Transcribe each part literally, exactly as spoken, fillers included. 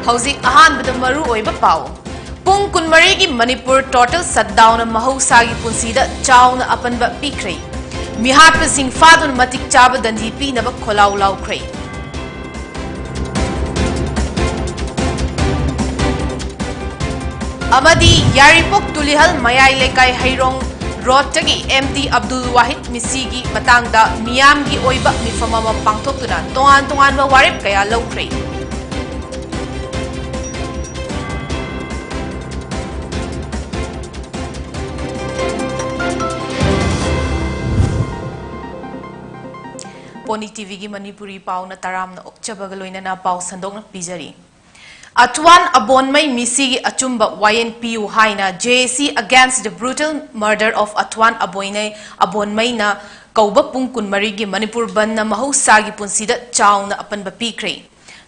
ꯍꯧꯖꯤꯛ ꯑꯍꯥꯟꯕꯗ ꯃꯔꯨ ꯑꯣꯏꯕ ꯄꯥꯎ꯫ ꯄꯨꯡ ꯀꯨꯟꯃꯔꯤꯒꯤ ꯃꯅꯤꯄꯨꯔ total shutdownꯅ ꯃꯍꯧꯁꯥꯒꯤ ꯄꯨꯟꯁꯤꯗ ꯆꯥꯎꯅ ꯑꯄꯟꯕ ꯄꯤꯈ꯭ꯔꯦ꯫ ꯃꯤꯍꯥꯠꯄꯁꯤꯡ ꯐꯥꯗꯨꯅ ꯃꯇꯤꯛ ꯆꯥꯕ ꯗꯟꯗꯤ ꯄꯤꯅꯕ ꯈꯣꯜꯂꯥꯎ ꯂꯥꯎꯈ꯭ꯔꯦ꯫ ꯑꯃꯗꯤ ꯌꯥꯏꯔꯤꯄꯣꯛ ꯇꯨꯂꯤꯍꯜ ꯃꯌꯥꯏ ꯂꯩꯀꯥꯏ ꯍꯩꯔꯣꯡ ꯔꯣꯗꯇꯒꯤ ꯑꯦꯝ ꯗꯤ ꯑꯕꯗꯨꯜ ꯋꯥꯍꯤꯗ ꯃꯤꯁꯤꯒꯤ ꯃꯇꯥꯡꯗ ꯃꯤꯌꯥꯝꯒꯤ ꯑꯣꯏꯕ ꯃꯤꯐꯝ ꯑꯃ ꯄꯥꯡꯊꯣꯛꯇꯨꯅ ꯇꯣꯉꯥꯟ ꯇꯣꯉꯥꯟꯕ ꯋꯥꯔꯦꯞ ꯀꯌꯥ ꯂꯧꯈ꯭ꯔꯦ꯫ ꯄꯣꯅꯤ ꯇꯤꯚꯤꯒꯤ ꯃꯅꯤꯄꯨꯔꯤ ꯄꯥꯎꯅ ꯇꯔꯥꯝꯅ ꯑꯣꯛꯆꯕꯒ ꯂꯣꯏꯅꯅ ꯄꯥꯎ ꯁꯟꯗꯣꯛꯅ ꯄꯤꯖꯔꯤ꯫ ꯑꯊ꯭ꯋꯥꯟ ꯑꯕꯣꯟꯃꯩ ꯃꯤꯁꯤꯒꯤ ꯑꯆꯨꯝꯕ ꯋꯥꯌꯦꯜ ꯄꯤꯌꯨ ꯍꯥꯏꯅ J A C Against the Brutal Murder of Athwan Aboinei, ꯑꯕꯣꯟꯃꯩꯅ ꯀꯧꯕ ꯄꯨꯡ ꯀꯨꯟꯃꯔꯤꯒꯤ ꯃꯅꯤꯄꯨꯔ ꯕꯟꯗꯅ ꯃꯍꯧꯁꯥꯒꯤ ꯄꯨꯟꯁꯤꯗ ꯆꯥꯎꯅ ꯑꯄꯟꯕ ꯄꯤꯈ꯭ꯔꯦ꯫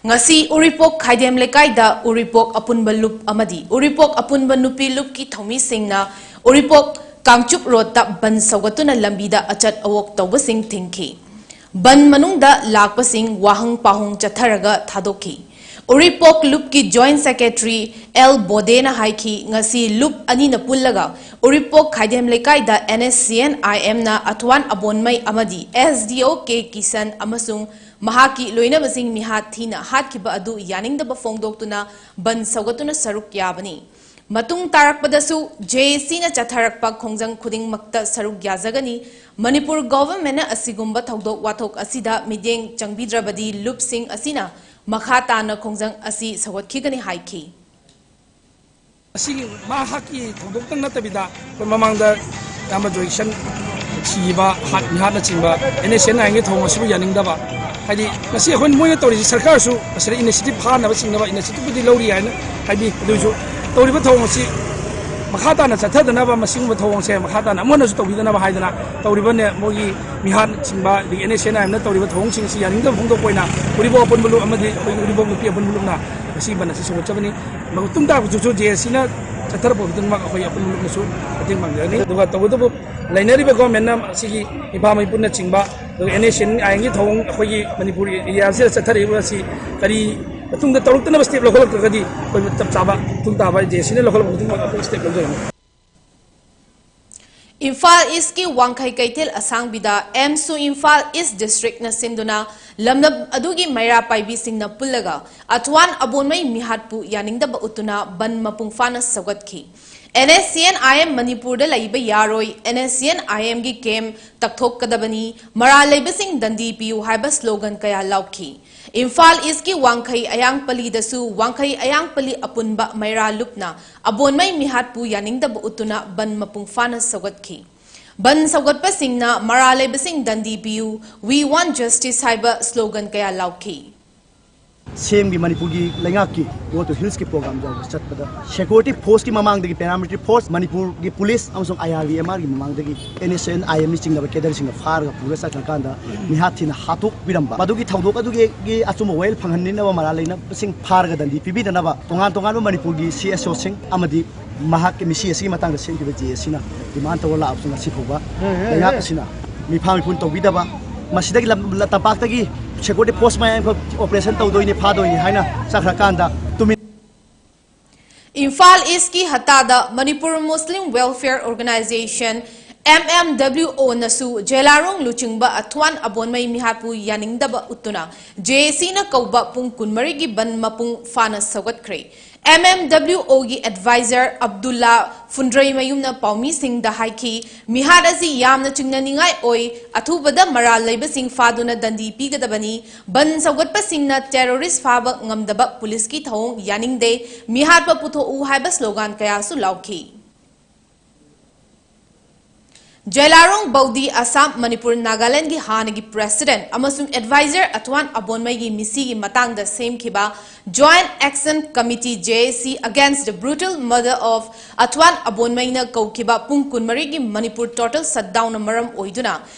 ꯉꯁꯤ ꯎꯔꯤꯄꯣꯛ ꯈꯥꯏꯗꯦꯝ ꯂꯩꯀꯥꯏꯗ ꯎꯔꯤꯄꯣꯛ ꯑꯄꯨꯟꯕ ꯂꯨꯞ ꯑꯃꯗꯤ ꯎꯔꯤꯄꯣꯛ ꯑꯄꯨꯟꯕ ꯅꯨꯄꯤ ꯂꯨꯞꯀꯤ ꯊꯧꯃꯤꯁꯤꯡꯅ ꯎꯔꯤꯄꯣꯛ ꯀꯥꯡꯆꯨꯞ ꯔꯣꯗꯇ ꯕꯟ ꯁꯧꯒꯠꯇꯨꯅ ꯂꯝꯕꯤꯗ ꯑꯆꯠ ꯑꯋꯣꯛ ꯇꯧꯕꯁꯤꯡ ꯊꯤꯡꯈꯤ꯫ ꯕꯟ ꯃꯅꯨꯡꯗ ꯂꯥꯛꯄꯁꯤꯡ ꯋꯥꯍꯪ ꯄꯥꯎꯍꯪ ꯆꯠꯊꯔꯒ ꯊꯥꯗꯣꯛꯈꯤ꯫ ꯎꯔꯤꯄꯣꯛ ꯂꯨꯞꯀꯤ Joint Secretary ꯑꯦꯜ ꯕꯣꯗꯦꯅ ꯍꯥꯏꯈꯤ, ꯉꯁꯤ ꯂꯨꯞ ꯑꯅꯤꯅ ꯄꯨꯜꯂꯒ ꯎꯔꯤꯄꯣꯛ ꯈꯥꯏꯗꯦꯝ ꯂꯩꯀꯥꯏꯗ N S C N I Mꯅ ꯑꯊ꯭ꯋꯥꯟ ꯑꯕꯣꯟꯃꯩ ꯑꯃꯗꯤ S D O ꯀꯦ ꯀꯤꯁꯟ ꯑꯃꯁꯨꯡ ꯃꯍꯥꯛꯀꯤ ꯂꯣꯏꯅꯕꯁꯤꯡ ꯃꯤꯍꯥꯠ ꯊꯤꯅ ꯍꯥꯠꯈꯤꯕ ꯑꯗꯨ ꯌꯥꯅꯤꯡꯗꯕ ꯐꯣꯡꯗꯣꯛꯇꯨꯅ ꯕꯟ ꯁꯧꯒꯠꯇꯨꯅ ꯁꯔꯨꯛ ꯌꯥꯕꯅꯤ꯫ ꯃꯇꯨꯡ ꯇꯥꯔꯛꯄꯗꯁꯨ J A Cꯅ ꯆꯠꯊꯔꯛꯄ ꯈꯣꯡꯖꯪ ꯈꯨꯗꯤꯡꯃꯛꯇ ꯁꯔꯨꯛ ꯌꯥꯖꯒꯅꯤ꯫ ꯃꯅꯤꯄꯨꯔ Governmentꯅ ꯑꯁꯤꯒꯨꯝꯕ ꯊꯧꯗꯣꯛ ꯋꯥꯊꯣꯛ ꯑꯁꯤꯗ ꯃꯤꯠꯌꯦꯡ ꯆꯪꯕꯤꯗ꯭ꯔꯕꯗꯤ ꯂꯨꯞꯁꯤꯡ ꯑꯁꯤꯅ ꯃꯈꯥ ꯇꯥꯅ ꯈꯣꯡꯖꯪ ꯑꯁꯤ ꯁꯧꯒꯠꯈꯤꯒꯅꯤ ꯍꯥꯏꯈꯤ꯫ ꯑꯁꯤꯒꯤ ꯃꯍꯥꯛꯀꯤ ꯊꯧꯗꯣꯛꯇꯪ ꯅꯠꯇꯕꯤꯗ ꯑꯩꯈꯣꯏ ꯃꯃꯥꯡꯗ ꯏꯌꯥꯝꯕ ꯖꯣꯏꯀꯤꯁꯟ ꯁꯤꯈꯤꯕ, ꯍꯥꯠ, ꯃꯤꯍꯥꯠꯅꯆꯤꯡꯕ N S C N I Mꯒꯤ ꯊꯧꯑꯣꯡ ꯑꯁꯤꯕꯨ ꯌꯥꯅꯤꯡꯗꯕ, ꯍꯥꯏꯗꯤ ꯉꯁꯤ ꯑꯩꯈꯣꯏꯅ, ꯃꯣꯏꯅ ꯇꯧꯔꯤꯁꯤ, ꯁꯔꯀꯥꯔꯁꯨ ꯑꯁꯤꯗ initiative ꯐꯥꯅꯕ ꯆꯤꯡꯅꯕ, initiativeꯕꯨꯗꯤ ꯂꯧꯔꯤ ꯍꯥꯏꯅ ꯍꯥꯏꯕꯤ, ꯑꯗꯨꯁꯨ ꯇꯧꯔꯤꯕ ꯊꯧꯑꯣꯡ ꯑꯁꯤ ꯃꯈꯥ ꯇꯥꯅ ꯆꯠꯊꯗꯅꯕ, ꯃꯁꯤꯒꯨꯝꯕ ꯊꯧꯑꯣꯡꯁꯦ ꯃꯈꯥ ꯇꯥꯅ ꯑꯃꯨꯛ ꯍꯟꯅꯁꯨ ꯇꯧꯕꯤꯗꯅꯕ ꯍꯥꯏꯗꯅ ꯇꯧꯔꯤꯕꯅꯦ꯫ ꯃꯣꯏꯒꯤ ꯃꯤꯍꯥꯠꯅꯆꯤꯡꯕ, ꯑꯗꯒꯤ N S C N I Mꯅ ꯇꯧꯔꯤꯕ ꯊꯧꯑꯣꯡꯁꯤꯡ ꯑꯁꯤ ꯌꯥꯅꯤꯡꯗꯕ ꯐꯣꯡꯗꯣꯛꯄ ꯑꯣꯏꯅ ꯎꯔꯤꯄꯣꯛ ꯑꯄꯨꯟꯕ ꯂꯨꯞ ꯑꯃꯗꯤ ꯑꯩꯈꯣꯏꯒꯤ ꯎꯔꯤꯄꯣꯛ ꯅꯨꯄꯤ ꯑꯄꯨꯟꯕ ꯂꯨꯞꯅ ꯉꯁꯤ ꯕꯟ ꯑꯁꯤ ꯁꯧꯒꯠꯆꯕꯅꯤ꯫ ꯃꯇꯨꯡ ꯇꯥꯔꯛꯄꯗꯁꯨ J A Cꯅ ꯆꯠꯊꯔꯛꯄ ꯈꯨꯗꯤꯡꯃꯛ ꯑꯩꯈꯣꯏ ꯑꯄꯨꯟꯕ ꯂꯨꯞꯅꯁꯨ ꯃꯇꯦꯡ ꯄꯥꯡꯖꯒꯅꯤ꯫ ꯑꯗꯨꯒ ꯇꯧꯕꯇꯕꯨ ꯂꯩꯅꯔꯤꯕ Governmentꯅ ꯑꯁꯤꯒꯤ ꯏꯝꯐꯥꯜ ꯃꯩꯄꯨꯅꯆꯤꯡꯕ, ꯑꯗꯨꯒ N S C N I Mꯒꯤ ꯊꯧꯑꯣꯡ ꯑꯩꯈꯣꯏꯒꯤ ꯃꯅꯤꯄꯨꯔ areaꯁꯤꯗ ꯆꯠꯊꯔꯛꯏꯕ ꯑꯁꯤ ꯀꯔꯤ ꯃꯇꯨꯡꯗ ꯇꯧꯔꯛꯇꯅꯕ ꯁ꯭ꯇꯦꯞ ꯂꯧꯈꯠꯂꯛꯇ꯭ꯔꯒꯗꯤ ꯑꯩꯈꯣꯏ ꯆꯞ ꯆꯥꯕ ꯃꯇꯨꯡ ꯇꯥꯕ ꯖꯦ ꯁꯤꯅ ꯂꯧꯈꯠꯂꯛꯄ ꯃꯇꯨꯡ ꯑꯩꯈꯣꯏ ꯁ꯭ꯇꯦꯞ ꯂꯧꯖꯒꯅꯤ꯫ ꯏꯝꯐꯥꯜ ꯏꯁꯀꯤ ꯋꯥꯡꯈꯩ ꯀꯩꯊꯦꯜ ꯑꯁꯥꯡꯕꯤꯗ ꯑꯦꯝꯁꯨ ꯏꯝꯐꯥꯜ ꯏꯁ ꯗꯤꯁꯇ꯭ꯔꯤꯛꯅ ꯁꯤꯟꯗꯨꯅ ꯂꯝꯗꯝ ꯑꯗꯨꯒꯤ ꯃꯩꯔꯥ ꯄꯥꯏꯕꯤꯁꯤꯡꯅ ꯄꯨꯜꯂꯒ ꯑꯊ꯭ꯋꯥꯟ ꯑꯕꯣꯟꯃꯩ ꯃꯤꯍꯥꯠꯄꯨ ꯌꯥꯅꯤꯡꯗꯕ ꯎꯠꯇꯨꯅ ꯕꯟ ꯃꯄꯨꯡ ꯐꯥꯅ ꯁꯧꯒꯠꯈꯤ꯫ And S C and I M ꯃꯅꯤꯄꯨꯔꯗ ꯂꯩꯕ ꯌꯥꯔꯣꯏ, ꯑꯦꯟ ꯑꯦꯁ ꯁꯤ ꯑꯦꯟ ꯑꯥꯏ ꯑꯦꯝꯒꯤ ꯀꯦꯝ ꯇꯛꯊꯣꯛꯀꯗꯕꯅꯤ, ꯃꯔꯥꯜ ꯂꯩꯕꯁꯤꯡ ꯗꯟꯗꯤ ꯄꯤꯌꯨ ꯍꯥꯏꯕ ꯁ꯭ꯂꯣꯒꯟ ꯀꯌꯥ ꯂꯥꯎꯈꯤ꯫ ꯏꯝꯐꯥꯜ ꯏꯁꯀꯤ ꯋꯥꯡꯈꯩ ꯑꯌꯥꯡꯄꯜꯂꯤꯗꯁꯨ ꯋꯥꯡꯈꯩ ꯑꯌꯥꯡꯄꯜꯂꯤ ꯑꯄꯨꯟꯕ ꯃꯩꯔꯥ ꯂꯨꯞꯅ ꯑꯕꯣꯟꯃꯩ ꯃꯤꯍꯥꯠꯄꯨ ꯌꯥꯅꯤꯡꯗꯕ ꯎꯠꯇꯨꯅ ꯕꯟ ꯃꯄꯨꯡ ꯐꯥꯅ ꯁꯧꯒꯠꯈꯤ꯫ ꯕꯟ ꯁꯧꯒꯠꯄꯁꯤꯡꯅ ꯃꯔꯥꯜ ꯂꯩꯕꯁꯤꯡ ꯗꯟꯗꯤ ꯄꯤꯌꯨ, We want justice ꯍꯥꯏꯕ ꯁ꯭ꯂꯣꯒꯟ ꯀꯌꯥ ꯂꯥꯎꯈꯤ꯫ ꯁꯤ ꯑꯦꯝꯒꯤ ꯃꯅꯤꯄꯨꯔꯒꯤ ꯂꯩꯉꯥꯛꯀꯤ Road to Hillsꯀꯤ ꯄ꯭ꯔꯣꯒ꯭ꯔꯥꯝ ꯌꯥꯎꯕ ꯆꯠꯄꯗ ꯁꯦꯀ꯭ꯌꯨꯔꯤꯇꯤ ꯐꯣꯔꯁꯀꯤ ꯃꯃꯥꯡꯗꯒꯤ ꯄꯦꯔꯥꯃꯤꯂꯤꯇꯔꯤ ꯐꯣꯔꯁ, ꯃꯅꯤꯄꯨꯔꯒꯤ ꯄꯨꯂꯤꯁ ꯑꯃꯁꯨꯡ ꯑꯥꯏ ꯑꯥꯔ ꯕꯤ ꯑꯦꯝ ꯑꯥꯔꯒꯤ ꯃꯃꯥꯡꯗꯒꯤ ꯑꯦꯟ ꯑꯦꯁ ꯑꯦꯟ ꯑꯥꯏ ꯑꯦꯝꯅ ꯆꯤꯡꯅꯕ ꯀꯦꯗꯔꯁꯤꯡꯅ ꯐꯥꯔꯒ ꯄꯨꯔ ꯆꯠꯈ꯭ꯔꯀꯥꯟꯗ ꯃꯤꯍꯥꯠ ꯊꯤꯅ ꯍꯥꯠꯇꯣꯛꯄꯤꯔꯝꯕ꯫ ꯃꯗꯨꯒꯤ ꯊꯧꯗꯣꯛ ꯑꯗꯨꯒꯤ ꯑꯆꯨꯝꯕ ꯋꯥꯌꯦꯜ ꯐꯪꯍꯟꯅꯤꯡꯅꯕ ꯃꯔꯥꯜ ꯂꯩꯅꯕꯁꯤꯡ ꯐꯥꯔꯒ ꯗꯟꯗꯤ ꯄꯤꯕꯤꯗꯅꯕ ꯇꯣꯉꯥꯟ ꯇꯣꯉꯥꯟꯕ ꯃꯅꯤꯄꯨꯔꯒꯤ ꯁꯤ ꯑꯦꯁ ꯑꯣꯁꯤꯡ ꯑꯃꯗꯤ ꯃꯍꯥꯛꯀꯤ ꯃꯤꯁꯤ ꯑꯁꯤꯒꯤ ꯃꯇꯥꯡꯗ ꯁꯦꯝꯈꯤꯕ ꯖꯦ ꯑꯦꯁꯤꯅ ꯗꯤꯃꯥꯟ ꯇꯧꯔ ꯂꯥꯛꯑꯕꯁꯨ ꯉꯁꯤ ꯐꯥꯎꯕ ꯂꯩꯉꯥꯛ ꯑꯁꯤꯅ ꯃꯤꯐꯥ ꯃꯤꯄꯨꯟ ꯇꯧꯕꯤꯗꯕ, ꯃꯁꯤꯗꯒꯤ ꯂꯝ-, ꯂ-, ꯇꯝꯄꯥꯛꯇꯒꯤ ꯁꯦꯀ꯭ꯌꯨꯔꯤꯇꯤ ꯐꯣꯔꯁ ꯃꯌꯥꯝ ꯑꯣꯄꯔꯦꯁꯟ ꯇꯧꯗꯣꯏꯅꯤ, ꯐꯥꯗꯣꯏꯅꯤ ꯍꯥꯏꯅ ꯆꯠꯈ꯭ꯔꯀꯥꯟꯗ ꯇꯨꯃꯤꯟ ꯏꯝꯐꯥꯜ ꯏꯁꯀꯤ ꯍꯠꯇꯥꯗ Manipur Muslim welfare organisation, M M W ꯑꯣꯅꯁꯨ ꯖꯦꯂꯥꯔꯣꯡ ꯂꯨꯆꯤꯡꯕ ꯑꯊ꯭ꯋꯥꯟ ꯑꯕꯣꯟꯃꯩ ꯃꯤꯍꯥꯠꯄꯨ ꯌꯥꯅꯤꯡꯗꯕ ꯎꯠꯇꯨꯅ ꯖꯦ ꯑꯦ ꯁꯤꯅ ꯀꯧꯕ ꯄꯨꯡ ꯀꯨꯟꯃꯔꯤꯒꯤ ꯕꯟ ꯃꯄꯨꯡ ꯐꯥꯅ ꯁꯧꯒꯠꯈ꯭ꯔꯦ꯫ ꯑꯦꯝ ꯑꯦꯝ ꯗꯕ꯭ꯂꯤꯎ ꯑꯣꯒꯤ ꯑꯦꯗꯚꯥꯏꯖꯔ ꯑꯕꯗꯨꯜꯂꯥ ꯐꯨꯟꯗ꯭ꯔꯩꯃꯌꯨꯝꯅ ꯄꯥꯎꯃꯤꯁꯤꯡꯗ ꯍꯥꯏꯈꯤ, ꯃꯤꯍꯥꯠ ꯑꯁꯤ ꯌꯥꯝꯅ ꯆꯤꯡꯅꯅꯤꯡꯉꯥꯏ ꯑꯣꯏ, ꯑꯊꯨꯕꯗ ꯃꯔꯥꯜ ꯂꯩꯕꯁꯤꯡ ꯐꯥꯗꯨꯅ ꯗꯟꯗꯤ ꯄꯤꯒꯗꯕꯅꯤ, ꯕꯟ ꯁꯧꯒꯠꯄꯁꯤꯡꯅ ꯇꯦꯔꯣꯔꯤꯁ ꯐꯥꯕ ꯉꯝꯗꯕ ꯄꯨꯂꯤꯁꯀꯤ ꯊꯧꯑꯣꯡ ꯌꯥꯅꯤꯡꯗꯦ, ꯃꯤꯍꯥꯠꯄ ꯄꯨꯊꯣꯛꯎ ꯍꯥꯏꯕ ꯁ꯭ꯂꯣꯒꯥꯟ ꯀꯌꯥꯁꯨ ꯂꯥꯎꯈꯤ꯫ ꯖꯦꯂꯥꯔꯣꯡ ꯕꯧꯗꯤ ꯑꯁꯥꯝ ꯃꯅꯤꯄꯨꯔ ꯅꯥꯒꯥꯂꯦꯟꯗꯒꯤ ꯍꯥꯟꯅꯒꯤ ꯄ꯭ꯔꯦꯁꯤꯗꯦꯟꯠ ꯑꯃꯁꯨꯡ ꯑꯦꯗꯚꯥꯏꯖꯔ ꯑꯊ꯭ꯋꯥꯟ ꯑꯕꯣꯟꯃꯩꯒꯤ ꯃꯤꯁꯤꯒꯤ ꯃꯇꯥꯡꯗ ꯁꯦꯝꯈꯤꯕ Joint Action Committee, J A C, Against the Brutal Murder of ꯑꯊ꯭ꯋꯥꯟ ꯑꯕꯣꯟꯃꯩꯅ ꯀꯧꯈꯤꯕ ꯄꯨꯡ ꯀꯨꯟꯃꯔꯤꯒꯤ ꯃꯅꯤꯄꯨꯔ ꯇꯣꯇꯦꯜ ꯁꯠꯗꯥꯎꯟꯅ ꯃꯔꯝ ꯑꯣꯏꯗꯨꯅ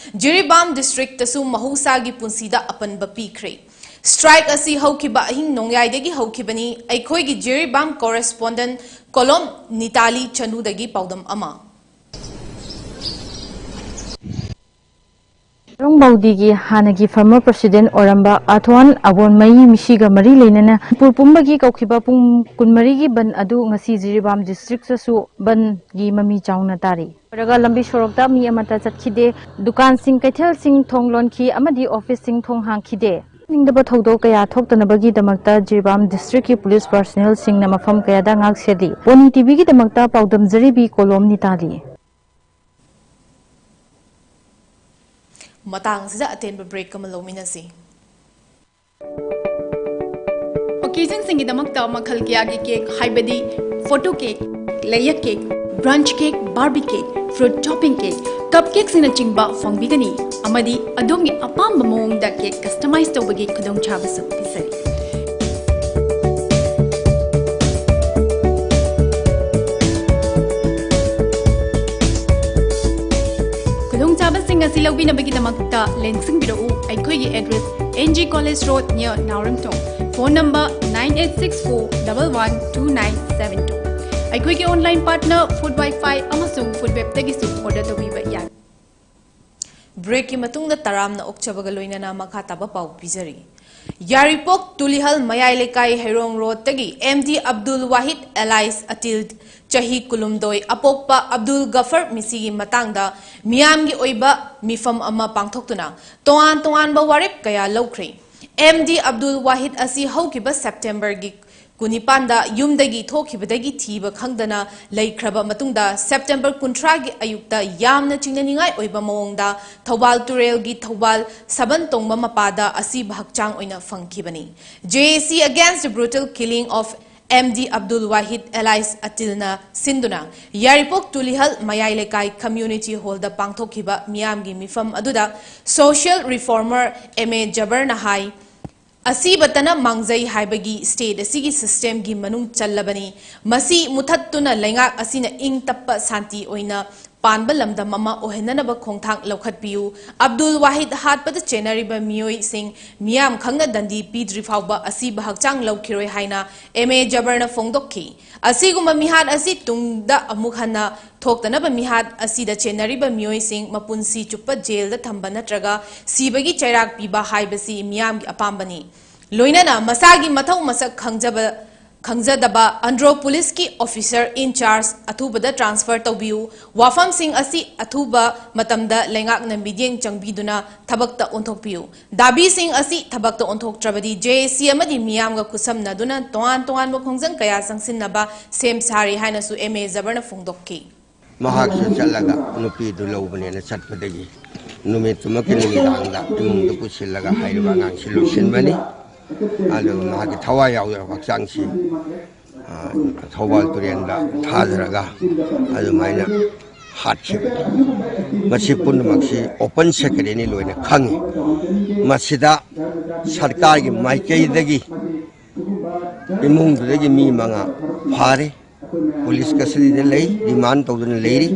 ꯖꯤꯔꯤꯕꯥꯝ ꯗꯤꯁꯇ꯭ꯔꯤꯛꯇꯁꯨ ꯃꯍꯧꯁꯥꯒꯤ ꯄꯨꯟꯁꯤꯗ ꯑꯄꯟꯕ ꯄꯤꯈ꯭ꯔꯦ꯫ ꯁ꯭ꯇ꯭ꯔꯥꯏꯛ ꯑꯁꯤ ꯍꯧꯈꯤꯕ ꯑꯍꯤꯡ ꯅꯣꯡꯌꯥꯏꯗꯒꯤ ꯍꯧꯈꯤꯕꯅꯤ꯫ ꯑꯩꯈꯣꯏꯒꯤ ꯖꯤꯔꯤꯕꯥꯝ ꯀꯣꯔꯦꯁꯄꯣꯟꯗꯦꯟꯠ ꯀꯣꯂꯣꯝ ꯅꯤꯇꯥꯂꯤ ꯆꯅꯨꯗꯒꯤ ꯄꯥꯎꯗꯝ ꯑꯃ꯫ ꯇꯔꯣꯡ ꯕꯥꯎꯗꯤꯒꯤ ꯍꯥꯟꯅꯒꯤ former president ꯑꯣꯏꯔꯝꯕ ꯑꯊ꯭ꯋꯥꯟ ꯑꯕꯣꯟꯃꯩ ꯃꯤꯁꯤꯒ ꯃꯔꯤ ꯂꯩꯅꯅ ꯃꯅꯤꯄꯨꯔ ꯄꯨꯝꯕꯒꯤ ꯀꯧꯈꯤꯕ ꯄꯨꯡ ꯀꯨꯟꯃꯔꯤꯒꯤ ꯕꯟ ꯑꯗꯨ ꯉꯁꯤ ꯖꯤꯔꯤꯕꯥꯝ districtꯇꯁꯨ ꯕꯟꯒꯤ ꯃꯃꯤ ꯆꯥꯎꯅ ꯇꯥꯔꯤ꯫ ꯑꯣꯏꯔꯒ ꯂꯝꯕꯤ ꯁꯣꯔꯣꯛꯇ ꯃꯤ ꯑꯃꯠꯇ ꯆꯠꯈꯤꯗꯦ꯫ ꯗꯨꯀꯥꯟꯁꯤꯡ, ꯀꯩꯊꯦꯜꯁꯤꯡ ꯊꯣꯡ ꯂꯣꯟꯈꯤ ꯑꯃꯗꯤ officeꯁꯤꯡ ꯊꯣꯡ ꯍꯥꯡꯈꯤꯗꯦ꯫ ꯅꯤꯡꯗꯕ ꯊꯧꯗꯣꯛ ꯀꯌꯥ ꯊꯣꯛꯇꯅꯕꯒꯤꯗꯃꯛꯇ ꯖꯤꯔꯤꯕꯥꯝ districtꯀꯤ police personnelꯁꯤꯡꯅ ꯃꯐꯝ ꯀꯌꯥꯗ ꯉꯥꯛ ꯁꯦꯜꯂꯤ꯫ ꯄꯣꯅꯤ ꯇꯤꯚꯤꯒꯤꯗꯃꯛꯇ ꯄꯥꯎꯗꯝꯖꯔꯤꯕꯤ ꯀꯣꯂꯣꯝ ꯅꯤꯇꯥꯂꯤ꯫ ꯃꯇꯥꯡꯁꯤꯗ ꯑꯇꯦꯟꯕ break ꯑꯃ ꯂꯧꯃꯤꯟꯅꯁꯤ꯫ Occasionꯁꯤꯡꯒꯤꯗꯃꯛꯇ ꯃꯈꯜ ꯀꯌꯥꯒꯤ cake, ꯍꯥꯏꯕꯗꯤ photo cake, layer cake, brunch cake, Barbie cake, fruit topping cake, cupcakeꯁꯤꯡꯅꯆꯤꯡꯕ ꯐꯪꯕꯤꯒꯅꯤ, ꯑꯃꯗꯤ ꯑꯗꯣꯝꯒꯤ ꯑꯄꯥꯝꯕ ꯃꯑꯣꯡꯗ cake customize ꯇꯧꯕꯒꯤ ꯈꯨꯗꯣꯡꯆꯥꯕꯁꯨ ꯄꯤꯖꯔꯤ꯫ ꯈꯨꯗꯣꯡꯆꯥꯕꯁꯤꯡ ꯑꯁꯤ ꯂꯧꯕꯤꯅꯕꯒꯤꯗꯃꯛꯇ ꯂꯦꯡꯁꯤꯟꯕꯤꯔꯛꯎ꯫ ꯑꯩꯈꯣꯏꯒꯤ address, N G College Road, near ꯅꯥꯎꯔꯦꯝꯊꯣꯡ꯫ Phone number nine eight six four double one two nine seven two꯫ ꯑꯩꯈꯣꯏꯒꯤ online partner Food Wi-Fi ꯑꯃꯁꯨꯡ Foodwebꯇꯒꯤꯁꯨ order ꯇꯧꯕꯤꯕ ꯌꯥꯒꯅꯤ꯫ Breakꯀꯤ ꯃꯇꯨꯡꯗ ꯇꯔꯥꯝꯅ ꯑꯣꯛꯆꯕꯒ ꯂꯣꯏꯅꯅ ꯃꯈꯥ ꯇꯥꯕ ꯄꯥꯎ ꯄꯤꯖꯔꯤ꯫ ꯌꯥꯔꯤꯄꯣꯛ ꯇꯨꯂꯤꯍꯜ ꯃꯌꯥꯏ ꯂꯩꯀꯥꯏ ꯍꯩꯔꯣꯡ ꯔꯣꯗꯇꯒꯤ M D ꯑꯕꯗꯨꯜ ꯋꯥꯍꯤꯗ alias ꯑꯇꯤꯜ, ꯆꯍꯤ ꯀꯨꯟꯍꯨꯝꯗꯣꯏ, ꯑꯄꯣꯛꯄ ꯑꯕꯗꯨꯜ ꯒꯐꯔ ꯃꯤꯁꯤꯒꯤ ꯃꯇꯥꯡꯗ ꯃꯤꯌꯥꯝꯒꯤ ꯑꯣꯏꯕ ꯃꯤꯐꯝ ꯑꯃ ꯄꯥꯡꯊꯣꯛꯇꯨꯅ ꯇꯣꯉꯥꯟ ꯇꯣꯉꯥꯟꯕ ꯋꯥꯔꯦꯞ ꯀꯌꯥ ꯂꯧꯈ꯭ꯔꯦ꯫ M D ꯑꯕꯗꯨꯜ ꯋꯥꯍꯤꯗ ꯑꯁꯤ ꯍꯧꯈꯤꯕ Septemberꯒꯤ ꯀꯨꯟꯅꯤꯄꯥꯟꯗ ꯌꯨꯝꯗꯒꯤ ꯊꯣꯛꯈꯤꯕꯗꯒꯤ ꯊꯤꯕ ꯈꯪꯗꯅ ꯂꯩꯈ꯭ꯔꯕ ꯃꯇꯨꯡꯗ, September ꯀꯨꯟꯊ꯭ꯔꯥꯒꯤ ꯑꯌꯨꯛꯇ ꯌꯥꯝꯅ ꯆꯤꯡꯅꯅꯤꯡꯉꯥꯏ ꯑꯣꯏꯕ ꯃꯑꯣꯡꯗ ꯊꯧꯕꯥꯜ ꯇꯨꯔꯦꯜꯒꯤ ꯊꯧꯕꯥꯜ ꯁꯕꯟ ꯇꯣꯡꯕ ꯃꯄꯥꯗ ꯑꯁꯤꯕ ꯍꯛꯆꯥꯡ ꯑꯣꯏꯅ ꯐꯪꯈꯤꯕꯅꯤ꯫ J A C against the brutal killing of M D Abdul Wahid alias ꯑꯇꯤꯜꯅ ꯁꯤꯟꯗꯨꯅ ꯌꯥꯏꯔꯤꯄꯣꯛ ꯇꯨꯂꯤꯍꯜ ꯃꯌꯥꯏ ꯂꯩꯀꯥꯏ community hallꯗ ꯄꯥꯡꯊꯣꯛꯈꯤꯕ ꯃꯤꯌꯥꯝꯒꯤ ꯃꯤꯐꯝ ꯑꯗꯨꯗ social reformer M A ꯖꯕꯔꯅ ꯍꯥꯏ, ꯑꯁꯤꯕꯇꯅ ꯃꯥꯡꯖꯩ ꯍꯥꯏꯕꯒꯤ state ꯑꯁꯤꯒꯤ systemꯒꯤ ꯃꯅꯨꯡ ꯆꯜꯂꯕꯅꯤ꯫ ꯃꯁꯤ ꯃꯨꯊꯠꯇꯨꯅ ꯂꯩꯉꯥꯛ ꯑꯁꯤꯅ ꯏꯪ ꯇꯞꯄ ꯁꯥꯟꯇꯤ ꯑꯣꯏꯅ ꯄꯥꯟꯕ ꯂꯝꯗꯝ ꯑꯃ ꯑꯣꯏꯍꯟꯅꯅꯕ ꯈꯣꯡꯊꯥꯡ ꯂꯧꯈꯠꯄꯤꯌꯨ꯫ ꯑꯕꯗꯨꯜ ꯋꯥꯍꯤꯗ ꯍꯥꯠꯄꯗ ꯆꯦꯟꯅꯔꯤꯕ ꯃꯤꯑꯣꯏꯁꯤꯡ ꯃꯤꯌꯥꯝ ꯈꯪꯅ ꯗꯟꯗꯤ ꯄꯤꯗ꯭ꯔꯤ ꯐꯥꯎꯕ ꯑꯁꯤꯕ ꯍꯛꯆꯥꯡ ꯂꯧꯈꯤꯔꯣꯏ ꯍꯥꯏꯅ ꯑꯦꯝ ꯑꯦ ꯖꯕꯔꯅ ꯐꯣꯡꯗꯣꯛꯈꯤ꯫ ꯑꯁꯤꯒꯨꯝꯕ ꯃꯤꯍꯥꯠ ꯑꯁꯤ ꯇꯨꯡꯗ ꯑꯃꯨꯛ ꯍꯟꯅ ꯊꯣꯛꯇꯅꯕ ꯃꯤꯍꯥꯠ ꯑꯁꯤꯗ ꯆꯦꯟꯅꯔꯤꯕ ꯃꯤꯑꯣꯏꯁꯤꯡ ꯃꯄꯨꯟꯁꯤ ꯆꯨꯞꯄ ꯖꯦꯜꯗ ꯊꯝꯕ ꯅꯠꯇ꯭ꯔꯒ ꯁꯤꯕꯒꯤ ꯆꯩꯔꯥꯛ ꯄꯤꯕ ꯍꯥꯏꯕꯁꯤ ꯃꯤꯌꯥꯝꯒꯤ ꯑꯄꯥꯝꯕꯅꯤ꯫ ꯂꯣꯏꯅꯅ ꯃꯁꯥꯒꯤ ꯃꯊꯧ ꯃꯁꯛ ꯈꯪꯖꯕ ꯈꯪꯖꯗꯕ ꯑꯟꯗ꯭ꯔꯣ ꯄꯨꯂꯤꯁꯀꯤ ꯑꯣꯐꯤꯁꯔ ꯏꯟ ꯆꯥꯔꯖ ꯑꯊꯨꯕꯗ ꯇ꯭ꯔꯥꯟꯁꯐꯔ ꯇꯧꯕꯤꯌꯨ꯫ ꯋꯥꯐꯝꯁꯤꯡ ꯑꯁꯤ ꯑꯊꯨꯕ ꯃꯇꯝꯗ ꯂꯩꯉꯥꯛꯅ ꯃꯤꯠꯌꯦꯡ ꯆꯪꯕꯤꯗꯨꯅ ꯊꯕꯛꯇ ꯑꯣꯟꯊꯣꯛꯄꯤꯌꯨ꯫ ꯗꯥꯕꯤꯁꯤꯡ ꯑꯁꯤ ꯊꯕꯛꯇ ꯑꯣꯟꯊꯣꯛꯇ꯭ꯔꯕꯗꯤ ꯖꯦ ꯑꯦ ꯁꯤ ꯑꯃꯗꯤ ꯃꯤꯌꯥꯝꯒ ꯈꯨꯠꯁꯝꯅꯗꯨꯅ ꯇꯣꯉꯥꯟ ꯇꯣꯉꯥꯟꯕ ꯈꯣꯡꯖꯪ ꯀꯌꯥ ꯆꯪꯁꯤꯟꯅꯕ ꯁꯦꯝ ꯁꯥꯔꯤ ꯍꯥꯏꯅꯁꯨ ꯑꯦꯝ ꯑꯦ ꯖꯕꯔꯅ ꯐꯣꯡꯗꯣꯛꯈꯤ꯫ ꯃꯍꯥꯛꯁꯨ ꯆꯠꯂꯒ ꯅꯨꯄꯤꯗꯨ ꯂꯧꯕꯅꯦꯅ ꯆꯠꯄꯗꯒꯤ ꯅꯨꯃꯤꯠꯇꯨꯃꯛꯀꯤ ꯅꯨꯃꯤꯗꯥꯡꯗ ꯏꯃꯨꯡꯗ ꯄꯨꯁꯤꯜꯂꯒ ꯍꯥꯏꯔꯤꯕ ꯑꯉꯥꯡꯁꯤ ꯂꯣꯏꯁꯤꯟꯕꯅꯤ꯫ ꯑꯗꯨꯒ ꯃꯍꯥꯛꯀꯤ ꯊꯋꯥꯏ ꯌꯥꯎꯗ꯭ꯔꯕ ꯍꯛꯆꯥꯡꯁꯤ, ꯑ, ꯊꯧꯕꯥꯜ ꯇꯨꯔꯦꯟꯗ ꯊꯥꯗꯔꯒ ꯑꯗꯨꯃꯥꯏꯅ ꯍꯥꯠꯈꯤꯕꯅꯤ꯫ ꯃꯁꯤ ꯄꯨꯝꯅꯃꯛꯁꯤ open secretꯅꯤ, ꯂꯣꯏꯅ ꯈꯪꯉꯤ꯫ ꯃꯁꯤꯗ ꯁꯔꯀꯥꯔꯒꯤ ꯃꯥꯏꯀꯩꯗꯒꯤ ꯏꯃꯨꯡꯗꯨꯗꯒꯤ ꯃꯤ ꯃꯉꯥ ꯐꯥꯔꯦ꯫ ꯄꯨꯂꯤꯁ ꯀꯁꯇꯗꯤꯗ ꯂꯩ, ꯔꯤꯃꯥꯟ ꯇꯧꯗꯨꯅ ꯂꯩꯔꯤ꯫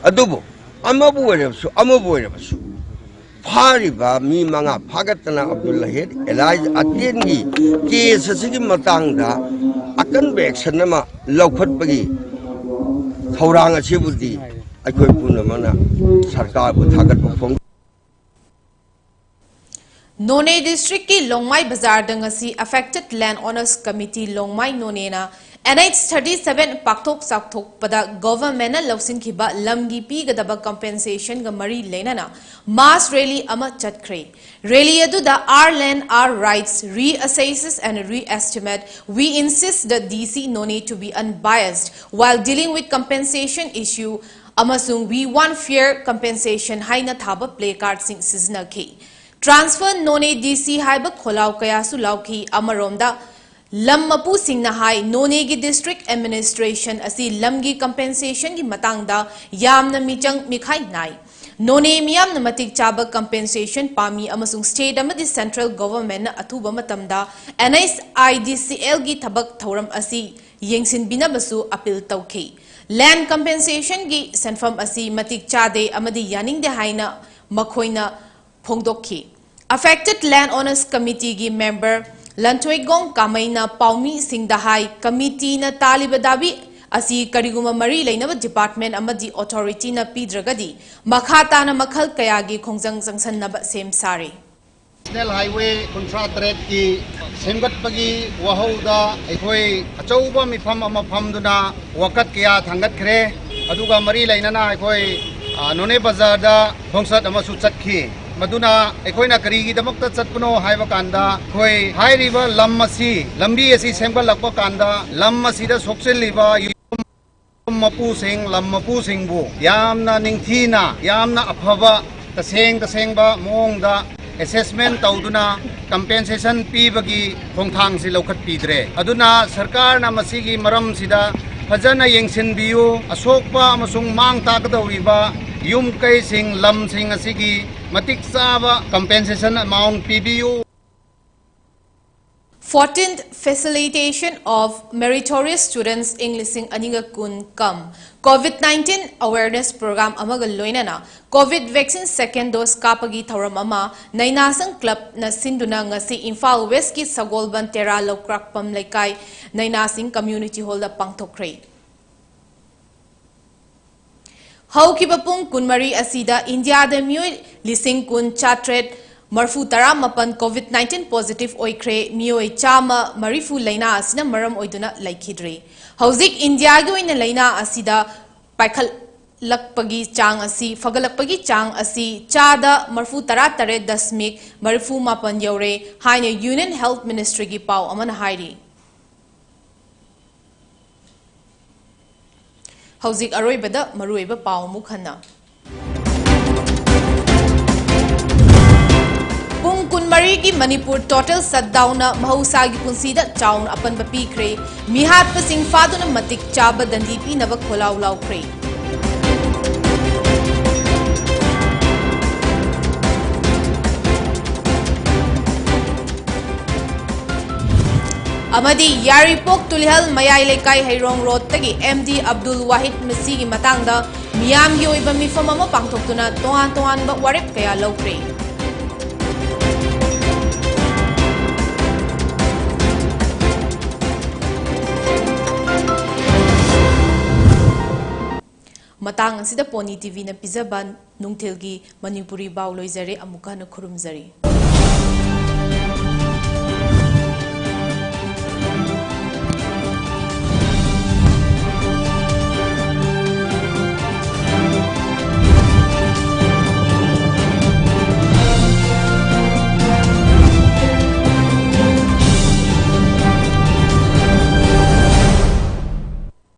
ꯑꯗꯨꯕꯨ ꯑꯃꯕꯨ ꯑꯣꯏꯔꯕꯁꯨ, ꯑꯃꯕꯨ ꯑꯣꯏꯔꯕꯁꯨ, ꯐꯥꯔꯤꯕ ꯃꯤ ꯃꯉꯥ ꯐꯥꯒꯠꯇꯅ ꯑꯕꯗꯨꯜ ꯋꯥꯍꯤꯗ ꯑꯦꯂꯥꯏꯁ ꯑꯇꯦꯟꯒꯤ ꯀꯦꯁ ꯑꯁꯤꯒꯤ ꯃꯇꯥꯡꯗ ꯑꯀꯟꯕ action ꯑꯃ ꯂꯧꯈꯠꯄꯒꯤ ꯊꯧꯔꯥꯡ ꯑꯁꯤꯕꯨꯗꯤ ꯑꯩꯈꯣꯏ ꯄꯨꯝꯅꯃꯛꯅ ꯁꯔꯀꯥꯔꯕꯨ ꯊꯥꯒꯠꯄ ꯐꯣꯡ ꯅꯣꯅꯦ ꯗꯤꯁꯇ꯭ꯔꯤꯛꯀꯤ ꯂꯣꯡꯃꯥꯏ ꯕꯖꯥꯔꯗ ꯉꯁꯤ Affected Land Owners Committee ꯂꯣꯡꯃꯥꯏ ꯅꯣꯅꯦꯅ N H thirty seven ꯄꯥꯛꯊꯣꯛ ꯆꯥꯎꯊꯣꯛꯄꯗ ꯒꯣꯚꯔꯟꯃꯦꯟꯠꯅ ꯂꯧꯁꯤꯟꯈꯤꯕ ꯂꯝꯒꯤ ꯄꯤꯒꯗꯕ compensationꯒ ꯃꯔꯤ ꯂꯩꯅꯅ mass rally ꯑꯃ ꯆꯠꯈ꯭ꯔꯦ꯫ Rally ꯑꯗꯨꯗ "Our land, our rights, reassesses and re-estimate, we insist the D C None to be unbiased while dealing with compensation issue" ꯑꯃꯁꯨꯡ "We want fair compensation" ꯍꯥꯏꯅ ꯊꯥꯕ placardꯁꯤꯡ ꯁꯤꯖꯤꯟꯅꯈꯤ꯫ "Transfer None D C" ꯍꯥꯏꯕ ꯈꯣꯜꯂꯥꯎ ꯀꯌꯥꯁꯨ ꯂꯥꯎꯈꯤ꯫ ꯑꯃꯔꯣꯝꯗ, ꯂꯝ ꯃꯄꯨꯁꯤꯡꯅ ꯍꯥꯏ, ꯅꯣꯅꯦꯒꯤ district administration ꯑꯁꯤ ꯂꯝꯒꯤ compensationꯒꯤ ꯃꯇꯥꯡꯗ ꯌꯥꯝꯅ ꯃꯤꯆꯪ ꯃꯤꯈꯥꯏ ꯅꯥꯏ꯫ ꯅꯣꯅꯦ ꯃꯤꯌꯥꯝꯅ ꯃꯇꯤꯛ ꯆꯥꯕ compensation ꯄꯥꯝꯃꯤ ꯑꯃꯁꯨꯡ state ꯑꯃꯗꯤ central governmentꯅ ꯑꯊꯨꯕ ꯃꯇꯝꯗ N H I D C Lꯒꯤ ꯊꯕꯛ ꯊꯧꯔꯝ ꯑꯁꯤ ꯌꯦꯡꯁꯤꯟꯕꯤꯅꯕꯁꯨ appeal ꯇꯧꯈꯤ꯫ Land compensationꯒꯤ ꯁꯦꯟꯐꯝ ꯑꯁꯤ ꯃꯇꯤꯛ ꯆꯥꯗꯦ ꯑꯃꯗꯤ ꯌꯥꯅꯤꯡꯗꯦ ꯍꯥꯏꯅ ꯃꯈꯣꯏꯅ ꯐꯣꯡꯗꯣꯛꯈꯤ꯫ Affected Land Owners Committeeꯒꯤ member ꯂꯟꯊꯣꯏꯒꯣꯡ ꯀꯥꯃꯩꯅ ꯄꯥꯎꯃꯤꯁꯤꯡꯗ ꯍꯥꯏ, committeeꯅ ꯇꯥꯜꯂꯤꯕ ꯗꯥꯕꯤ ꯑꯁꯤ ꯀꯔꯤꯒꯨꯝꯕ ꯃꯔꯤ ꯂꯩꯅꯕ department ꯑꯃꯗꯤ authorityꯅ ꯄꯤꯗ꯭ꯔꯒꯗꯤ ꯃꯈꯥ ꯇꯥꯅ ꯃꯈꯜ ꯀꯌꯥꯒꯤ ꯈꯣꯡꯖꯪ ꯆꯪꯁꯟꯅꯕ ꯁꯦꯝ ꯁꯥꯔꯤ꯫ National Highway ꯀꯨꯟꯊ꯭ꯔꯥ ꯇꯔꯦꯠꯀꯤ ꯁꯦꯝꯒꯠꯄꯒꯤ ꯋꯥꯍꯧꯗ ꯑꯩꯈꯣꯏ ꯑꯆꯧꯕ ꯃꯤꯐꯝ ꯑꯃ ꯐꯝꯗꯨꯅ ꯋꯥꯀꯠ ꯀꯌꯥ ꯊꯥꯡꯒꯠꯈ꯭ꯔꯦ꯫ ꯑꯗꯨꯒ ꯃꯔꯤ ꯂꯩꯅꯅ ꯑꯩꯈꯣꯏ, ꯑ, ꯅꯣꯅꯦ ꯕꯖꯥꯔꯗ ꯈꯣꯡꯆꯠ ꯑꯃꯁꯨ ꯆꯠꯈꯤ꯫ ꯃꯗꯨꯅ ꯑꯩꯈꯣꯏꯅ ꯀꯔꯤꯒꯤꯗꯃꯛꯇ ꯆꯠꯄꯅꯣ ꯍꯥꯏꯕ ꯀꯥꯟꯗ, ꯑꯩꯈꯣꯏ ꯍꯥꯏꯔꯤꯕ ꯂꯝ ꯑꯁꯤ, ꯂꯝꯕꯤ ꯑꯁꯤ ꯁꯦꯝꯒꯠꯂꯛꯄ ꯀꯥꯟꯗ ꯂꯝ ꯑꯁꯤꯗ ꯁꯣꯛꯆꯤꯜꯂꯤꯕ ꯌꯨꯝ ꯃꯄꯨꯁꯤꯡ, ꯂꯝ ꯃꯄꯨꯁꯤꯡꯕꯨ ꯌꯥꯝꯅ ꯅꯤꯡꯊꯤꯅ, ꯌꯥꯝꯅ ꯑꯐꯕ, ꯇꯁꯦꯡ ꯇꯁꯦꯡꯕ ꯃꯑꯣꯡꯗ assessment ꯇꯧꯗꯨꯅ compensation ꯄꯤꯕꯒꯤ ꯈꯣꯡꯊꯥꯡꯁꯤ ꯂꯧꯈꯠꯄꯤꯗ꯭ꯔꯦ꯫ ꯑꯗꯨꯅ ꯁꯔꯀꯥꯔꯅ ꯃꯁꯤꯒꯤ ꯃꯔꯝꯁꯤꯗ ꯐꯖꯅ ꯌꯦꯡꯁꯤꯟꯕꯤꯌꯨ꯫ ꯑꯁꯣꯛꯄ ꯑꯃꯁꯨꯡ ꯃꯥꯡ ꯇꯥꯛꯀꯗꯧꯔꯤꯕ ꯌꯨꯝ ꯀꯩꯁꯤꯡ, ꯂꯝꯁꯤꯡ ꯑꯁꯤꯒꯤ ꯃꯇꯤꯛ ꯆꯥꯕ compensation amount ꯄꯤꯕꯤꯌꯨ꯫ Fourteenth Felicitation of Meritorious Students ꯏꯪ ꯂꯤꯁꯤꯡ ꯑꯅꯤꯒ ꯀꯨꯟ cum COVID nineteen awareness program ꯑꯃꯒ ꯂꯣꯏꯅꯅ COVID vaccine second dose ꯀꯥꯞꯄꯒꯤ ꯊꯧꯔꯝ ꯑꯃ ꯅꯩꯅꯥꯁꯪ clubꯅ ꯁꯤꯟꯗꯨꯅ ꯉꯁꯤ ꯏꯝꯐꯥꯜ Westꯀꯤ ꯁꯒꯣꯜꯕꯟ ꯇꯦꯔꯥ ꯂꯧꯀ꯭ꯔꯥꯛꯄꯝ ꯂꯩꯀꯥꯏ ꯅꯩꯅꯥꯁꯤꯡ community hallꯗ ꯄꯥꯡꯊꯣꯛꯈ꯭ꯔꯦ꯫ ꯍꯧꯈꯤꯕ ꯄꯨꯡ ꯀꯨꯟꯃꯔꯤ ꯑꯁꯤꯗ ꯏꯟꯗꯤꯌꯥꯗ ꯃꯤꯑꯣꯏ ꯂꯤꯁꯤꯡ ꯀꯨꯟ ꯆꯥꯇ꯭ꯔꯦꯠ ꯃꯔꯐꯨ ꯇꯔꯥ ꯃꯥꯄꯟ COVID nineteen positive ꯑꯣꯏꯈ꯭ꯔꯦ꯫ ꯃꯤꯑꯣꯏ ꯆꯥꯝꯃ ꯃꯔꯤꯐꯨ ꯂꯩꯅꯥ ꯑꯁꯤꯅ ꯃꯔꯝ ꯑꯣꯏꯗꯨꯅ ꯂꯩꯈꯤꯗ꯭ꯔꯤ꯫ ꯍꯧꯖꯤꯛ ꯏꯟꯗꯤꯌꯥꯒꯤ ꯑꯣꯏꯅ ꯂꯩꯅꯥ ꯑꯁꯤꯗ ꯄꯥꯏꯈꯠꯂꯛꯄꯒꯤ ꯆꯥꯡ ꯑꯁꯤ, ꯐꯒꯠꯂꯛꯄꯒꯤ ꯆꯥꯡ ꯑꯁꯤ ꯆꯥꯗ ꯃꯔꯐꯨ ꯇꯔꯥ ꯇꯔꯦꯠ ꯗꯁꯃꯤꯛ ꯃꯔꯤꯐꯨ ꯃꯥꯄꯟ ꯌꯧꯔꯦ ꯍꯥꯏꯅ Union Health Ministryꯒꯤ ꯄꯥꯎ ꯑꯃꯅ ꯍꯥꯏꯔꯤ꯫ ꯍꯧꯖꯤꯛ ꯑꯔꯣꯏꯕꯗ ꯃꯔꯨꯑꯣꯏꯕ ꯄꯥꯎ ꯑꯃꯨꯛ ꯍꯟꯅ꯫ ꯄꯨꯡ ꯀꯨꯟꯃꯔꯤꯒꯤ ꯃꯅꯤꯄꯨꯔ total shutdownꯅ ꯃꯍꯧꯁꯥꯒꯤ ꯄꯨꯟꯁꯤꯗ ꯆꯥꯎꯅ ꯑꯄꯟꯕ ꯄꯤꯈ꯭ꯔꯦ꯫ ꯃꯤꯍꯥꯠꯄꯁꯤꯡ ꯐꯥꯗꯨꯅ ꯃꯇꯤꯛ ꯆꯥꯕ ꯗꯟꯗꯤ ꯄꯤꯅꯕ ꯈꯣꯜꯂꯥꯎ ꯂꯥꯎꯈ꯭ꯔꯦ꯫ ꯑꯃꯗꯤ ꯌꯥꯏꯔꯤꯄꯣꯛ ꯇꯨꯂꯤꯍꯜ ꯃꯌꯥꯏ ꯂꯩꯀꯥꯏ ꯍꯩꯔꯣꯡ ꯔꯣꯗꯇꯒꯤ ꯑꯦꯝ ꯗꯤ ꯑꯕꯗꯨꯜ ꯋꯥꯍꯤꯗ ꯃꯁꯤꯒꯤ ꯃꯇꯥꯡꯗ ꯃꯤꯌꯥꯝꯒꯤ ꯑꯣꯏꯕ ꯃꯤꯐꯝ ꯑꯃ ꯄꯥꯡꯊꯣꯛꯇꯨꯅ ꯇꯣꯉꯥꯟ ꯇꯣꯉꯥꯟꯕ ꯋꯥꯔꯦꯞ ꯀꯌꯥ ꯂꯧꯈ꯭ꯔꯦ꯫ ꯃꯇꯥꯡ ꯑꯁꯤꯗ ꯄꯣꯅꯤ ꯇꯤ ꯚꯤꯅ ꯄꯤꯖꯕ ꯅꯨꯡꯊꯤꯜꯒꯤ ꯃꯅꯤꯄꯨꯔꯤ ꯄꯥꯎ ꯂꯣꯏꯖꯔꯦ꯫ ꯑꯃꯨꯛꯀ ꯍꯟꯅ ꯈꯨꯔꯨꯝꯖꯔꯤ꯫